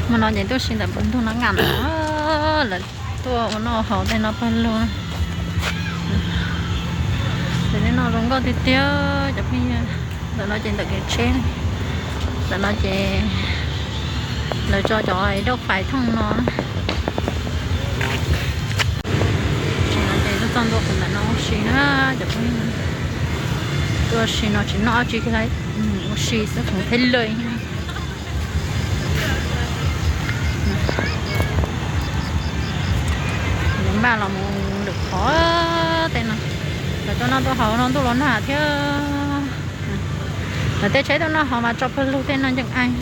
Hmo no ces tuaj ua si ntawm npoo ntug Nab Ngas no, lawv tuaj ua noj haus tej no pawg lug. Ces tej no zoo nkauj tiag tiag cov phooj ywg. Ntawm no ces ntawm kev tsheb, ntawm no ces lawv tso cov dauj fais thooj no. Tam sim no ces tuaj txog ntua qhov ntawm no ua si na cov phooj ywg. Tuaj ua si no tsis noj dab tsi kiag li, ua si xwb khoom theb lawj. Yuav npaj los mus lwm qhov tej no, lawv tuaj noj tuaj haus no ntuj los nag thiab. Lawv tej tsheb tuaj noj haus mas tso pawg lug tej no ncees ees.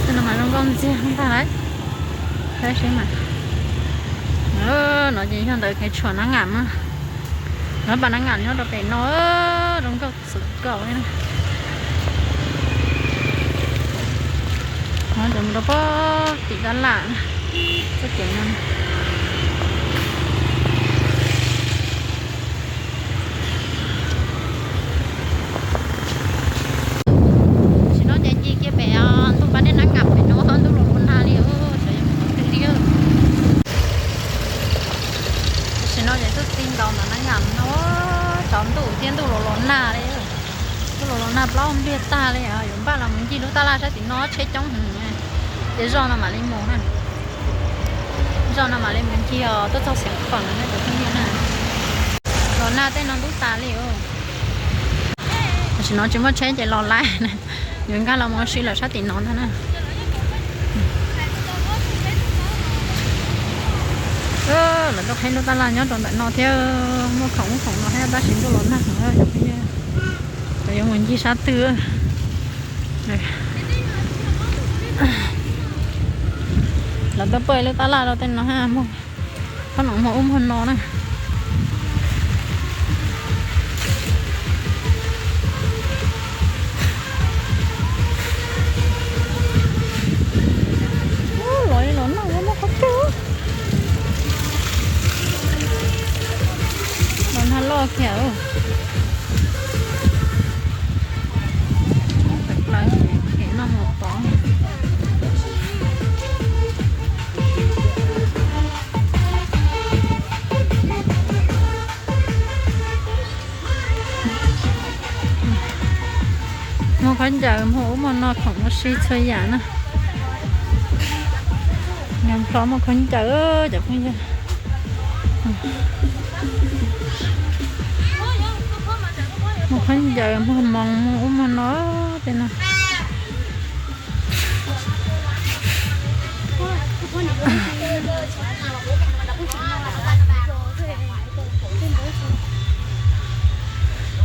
Tej no mas zoo nkauj ntxiag ntag lauj. Saib seb mas. No ces yog ntawd kev tshuam Nab Ngas na. Lawv pas Nab Ngas nyob rau pem no, zoo nkauj xwm kaum li na. Cov mus rau pem tim tab laj txoj kev no. Tam sim no ces ncig kiag pem ntuj pas dej Nab Ngas pem no, ntuj los los nag li, xyov yuav mus qhov twg li. Tam sim no ces twb ti nkaus ntawm Nab Ngas no, tsov ntuj thiab ntuj los los nag li. Ntuj los los nag plaub npliag tag li, yuav npaj los mus ncig lub tab laj sab tim no tsheb coob heev. Ces zoj no mam li mus na. Zoj no mam li mus ncig os, tuaj txog Xeev Khuam lawm na cov phooj ywg na. Los nag tej no ntub tas li os. Tam sim no tsis muaj tsheb ces los lawm, yuav nkag los mus ua si lawm sab tim no ntag na. Lawv tuaj qhib lub tab laj nyob rau ntawm no thiab, muaj khoom ub khoom no thiab tab sis ntuj los nag heev cov phooj ywg. Cov yuav mus ncig sab twg. Lawv tuaj pab lub tab laj rau tej no, muag khoom no muag ub muag no na. Los li los nag muaj qhov twg. Los nag loj kiag. Plaws no mus tod. Muag khaub ncaws, muag ub muag no, khoom ua si txhua yam na. Nag hlob muag khaub ncaws cov phooj ywg. Muag khaub ncaws, muag moos, muag ub muag no tej no.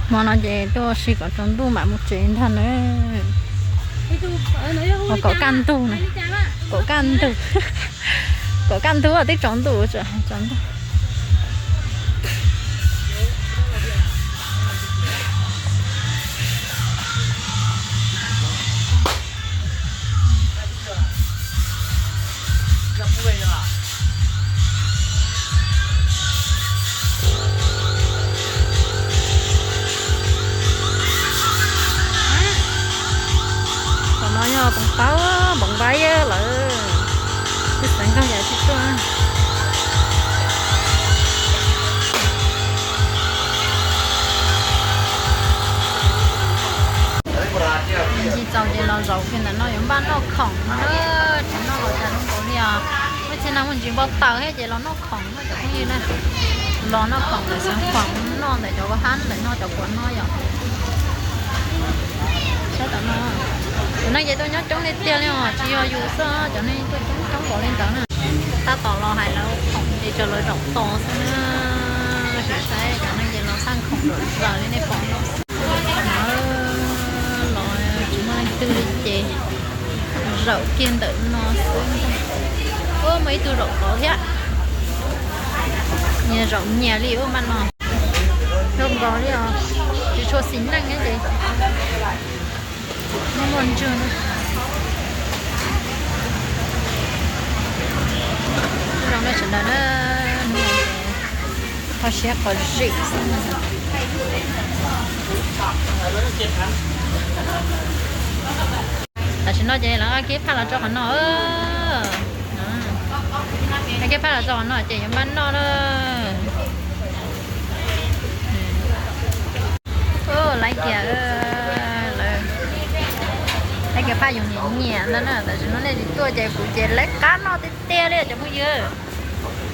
Hmo no ces tuaj ua si kom tsaus ntuj mam mus tsev ntag na. Kaum kaj ntug na, kaum kaj ntug, kaum kaj ntug twb tsaus ntuj, tsaus ntuj. Qhov no yog Poob Taub, Poob Vaib lawm. Twb xeev kawg yam tsis tuaj. Ncig txaus ces los zaum kiag ntawm no yuav npaj noj khoom na. Tsis noj los cas zoo nkaus li os. Muaj txhia neeg muaj ntsis npau taws thiab ces los noj khoom na cov phooj ywg na. Los noj khoom ntawm Xeev Khuam, noj ntawm cov hab ntawm no cov quav no yom. Saib tom no, cov neeg ces tuaj nyob coob tiag tiag li os, tsis yog yus xwb, cov neeg tuaj coob coob npaum li ntawd na. Tab tom los hais lawv khoom ces tsuas lawv zaum tos xwb na. Saib cov neeg ces los xaj khoom zaum zaws li nej pom no xwb. Los tsis muaj leej twg li ces zaum kiag ntawm no xwb ntag. Ua muaj ib tug zaum tod thiab. Nyias zaum nyias li ua npaj no. Zoo nkaus li os, tsis tshua xis neej thiab ces muaj muaj ntswg na. Zoo nej sawv daws na, hnub no ces kho siab kho zim xwb na. Tam Tam sim no ces lawv nqa kiag phaj los tso qhov no. Nqa kiag phaj los tso qhov no ces yuav npaj noj na. Lawv kiag, lawv kiag phaj yus nyiam nyiam ntag na. Tam sim no nej tsis tuaj ces kuv ces lawv qab noj tiag tiag li cov phooj ywg.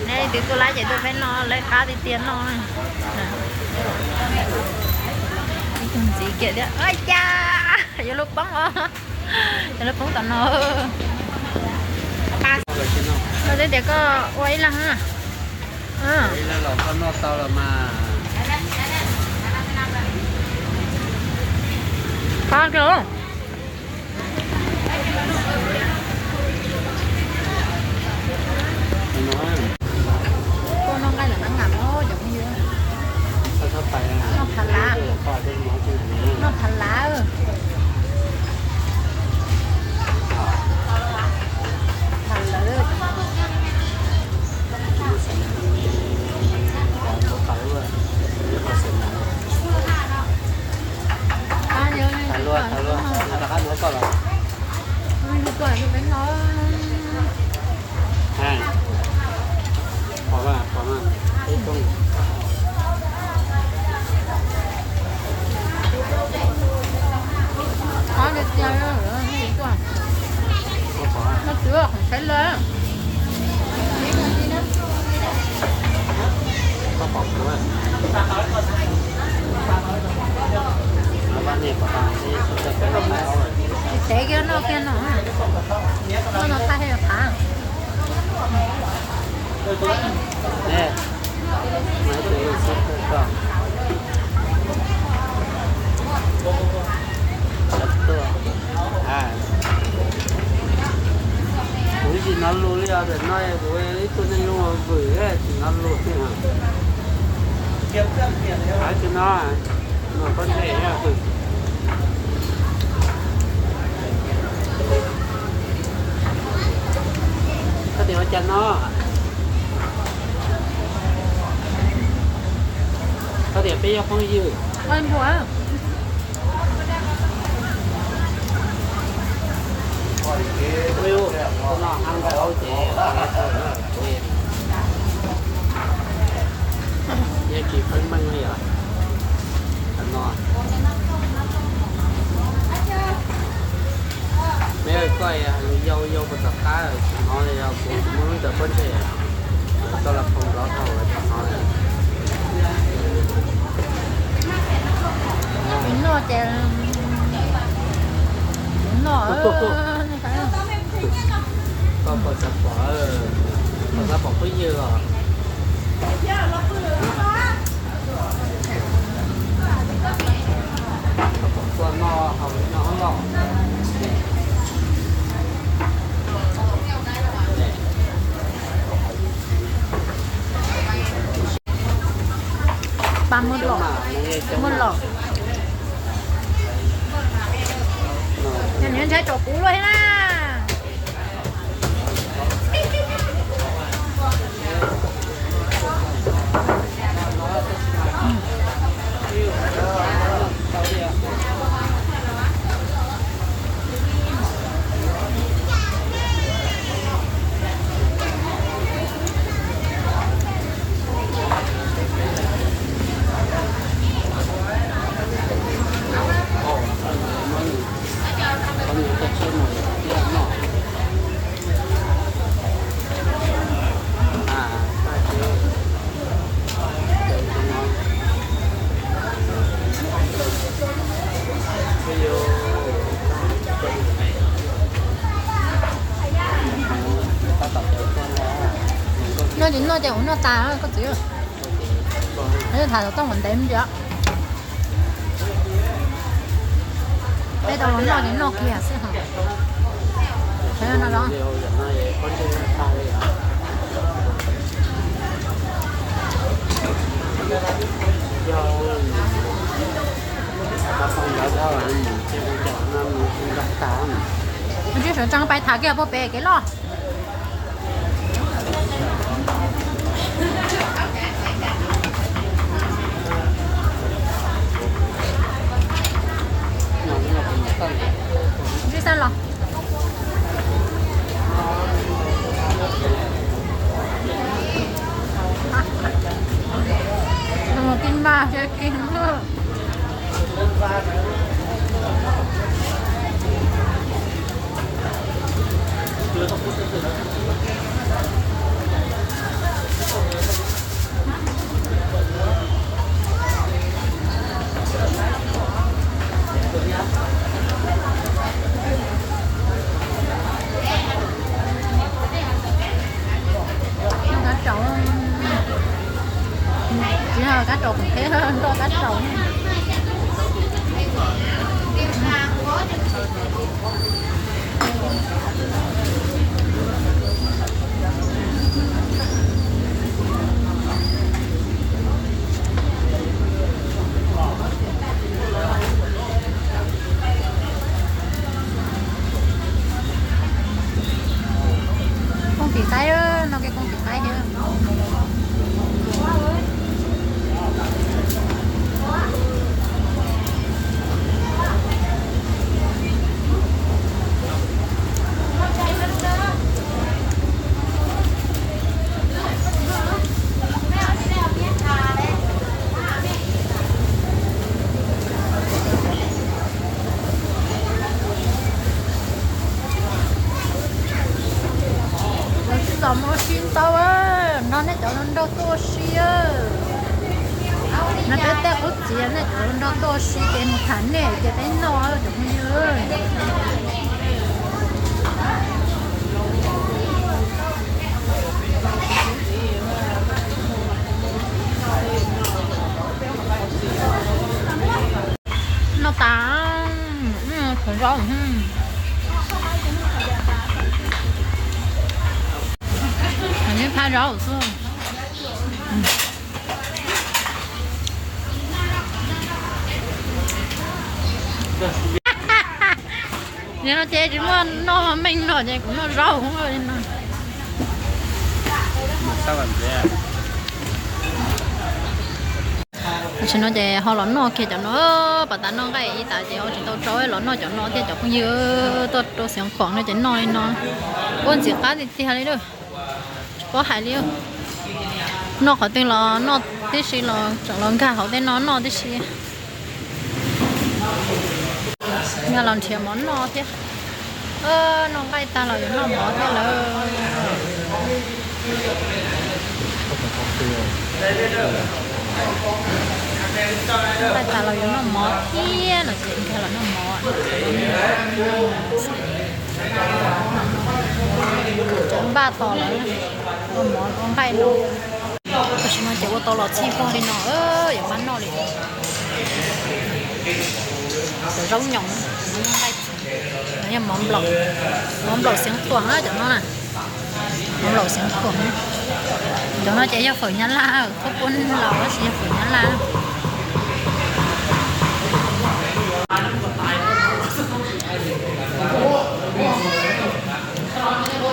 Nej twb tuaj lawm ces tuaj peb no lawv qab tiag tiag noj. Ib tug ntxiv kiag thiab, ua cas yuav luag poob os, yuav luag poob tom no. Koj twb tias koj ua ib leeg na. Qab kawg. Koj noj nqaij ntawm qab ngas os cov phooj ywg. Noj phav lav, noj phav lav. Phav lav. Qab yog, qab yog, qab yog peb no. Qhov tias tias no twv qhov saib lawm. Tsis tev kiag noj kiag no, noj no thaij thiaj li qab. Kuv tsis hnov lus li os, tam no kuv ib tug neeg zoo vwm tsis hnov lus li. Hais tsis no, no pob ntseg. Koj tias ua cas no? Koj tias peb yog phooj ywg. Ua li, no hab nkaus ces yeej tsis pheej meej li os. Tam no, me koj yau yau puas tom qab, tsis hnov li os, kuv muab lub ntawm pob ntseg tau los phoo nrov dhau tsis hnov li. Kuv noj ces, kuv noj, koj puas xav pom, puas xav pom phooj ywg os? Koj pom tuaj noj haus nyob loj. Pab muab los, muab los. Yog nws ntshai tsam kuv luaj thiab na. Noj ces noj ces ua noj tas koj txiv. Tham xov tooj mas ntev me ntsis. Peb tau los noj ces noj kiag xwb hos. Qhov no los. Mus tib sawv tsees pais tham kiag puag pem kev loj. Ntsib xab los. Tij mas ces kis. Kab raus, tsis yog kab raus qhov qheb, nroj kab raus. Kooj tim qaib, noj kiag kooj tim qaib thiab. Los tsis txom ua si ntau, nrog nej cov hluas nraug tuaj ua si. No peb tej qub txiv, nej cov hluas nraug tuaj ua si ces mus tham nej ces peb noj cov phooj ywg. Noj tas, khaws zaub. Phaj zaub xwb. Yog no ces tsis muaj noj meej no ces kuv noj zaub li no. Tam sim no ces ho los noj kiag cov no, pas tas noj nqaij ib tas ces ho tsis tau tsau, los noj cov no thiab cov phooj ywg tuaj rau Xeev Khuam no ces noj li no, ua ntxim qab tiag tiag li lawm. Tsis paub hais li, noj qhov twg los noj tib si, los tseem los nkag hauv tej no noj tib si. Nkag los nrhiav mov noj thiab. Noj nqaij tag los yuav noj mov thiab lawm. Noj nqaij tag los yuav noj mov thiab no ces nkag los noj mov. Npaj tos lawm, ua mov ua nqaij no. Tam sim no ces ua tau los txhij vog li no, yuav npaj noj li. Cov zaub nyoos, nqaij, no yog mov nplaum, mov nplaum Xeev Khuam na cov no na. Mov nplaum Xeev Khuam. Cov no ces yog fawm Nyab Laj, khaub poob laus tab sis yog fawm Nyab Laj. Cov neeg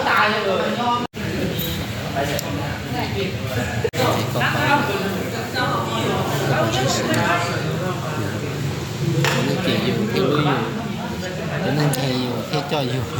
cem yus thiaj hlub yus, cov neeg nthe yus thiaj coj yus.